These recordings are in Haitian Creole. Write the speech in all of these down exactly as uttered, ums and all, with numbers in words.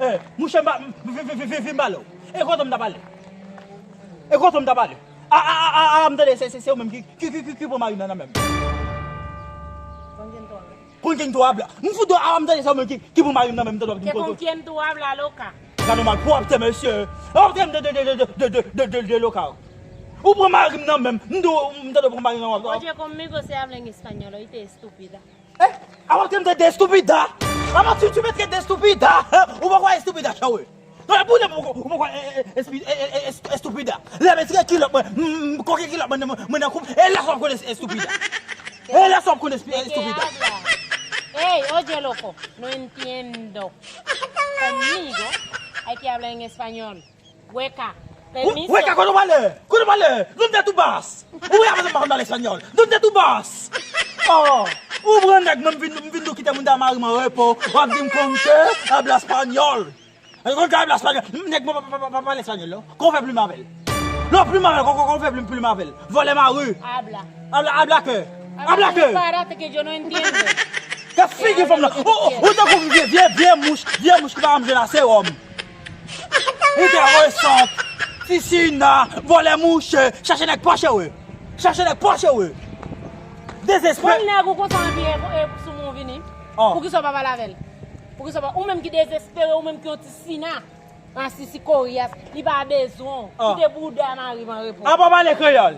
Eh, mouche, m pa, m, vin, vin, vin, vin, vin pale w. E kote m ta pale? E kote m ta pale? A, a, a, a, a, m tande se, se, se ou menm ki, ki, ki, ki, ki pran mari m nan, nan men m. Con quién tú hablas? M fout dò, a, m tande se ou menm ki, ki pran mari m nan men m, m tande w ap di m con quién tú hablas, loca? Gade w mal pwòpte, mesye. Pwòpte m de, de, de loka. Ou pran mari m nan men m, m di w, m tande w pran mari m nan men m. Oye conmigo se habla en español, oíste, estúpida. Eh, a pwòpte m de, de estúpida. A pwòpte m de estúpida. Ou pa kwè estúpida, chawe. Non, e pou ou poko, ou poko, eh, eh, espi-, eh, eh, eh, es-, estúpida. Lè m retire kilòt mwen, m, m, koke kilòt mwen, mwen, mwen nan koup, e lè sa w ap konn es-, estúpida. E lè sa w ap konn espi-, estúpida. Ey, oye loco, no entiendo. Conmigo hay que hablar en español. Hueca, permiso. Hueca, kote w pale? Kote w pale? ¿Dónde tú vas? Ou wè, apre sa m pa konn pale espanyòl. ¿Dónde tú vas? Oh, ou pran nèg mwen, m vin, m vin nou kite moun ta mari m an repo. W ap di m con quién hablas español. Con quién hablas español. Nèg mwen pa, pa, pa, pa pale espanyòl, non. Kon fè plim avè l. Non, plim avè l, kon, kon, kon fè plim, plim avè l. Vòlè mari. Habla. Habla, habla qué? Habla qué? Disparate que yo no entiendo. Ka figi fanm nan. Ou, ou, ou tankou vye, vye, vye mouch, vye mouch ki pa janm jwenn ase wòm. Ou te resant. Tisina, vòlè mouche, chache nèg pa chewe. Chache nèg pa chewe. Dezespere. Bon nèg ou konsa anvi e, e sou mwen vini. Oh. Poukisa w pa pale avè l? Poukisa w pa, ou menm ki dezespere, ou menm ki yon ti sina. An sisi koryas, li pa bezwen w. Ah. Kite bouda mari m an repo. Apa pale kreyòl.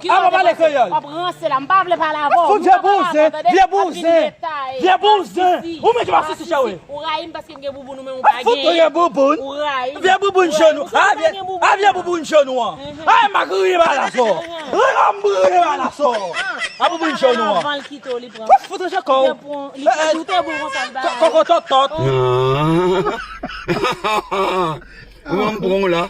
Apa pale kreyòl. W ap ranse la, m pa vle pale avè w. Fout vye bouzen, vye bouzen, vye bouzen. Ou menm ki pa sisi chawe. Ou rayi m paske m gen bouboun, ou menm ou pa gen. Fout ou gen bouboun. Ou rayi m. Vye bouboun jòn ou. A vye, a vye bouboun jòn ou an. Ay, m a griye balaso. Rega m griye balaso. A bouboun jòn ou an. Avan l kite w, li pran. Fout ou jè kò. Li pran, li pran, li te bon konsa, li pa. Kòkò tòtòt. Ou an pran w la.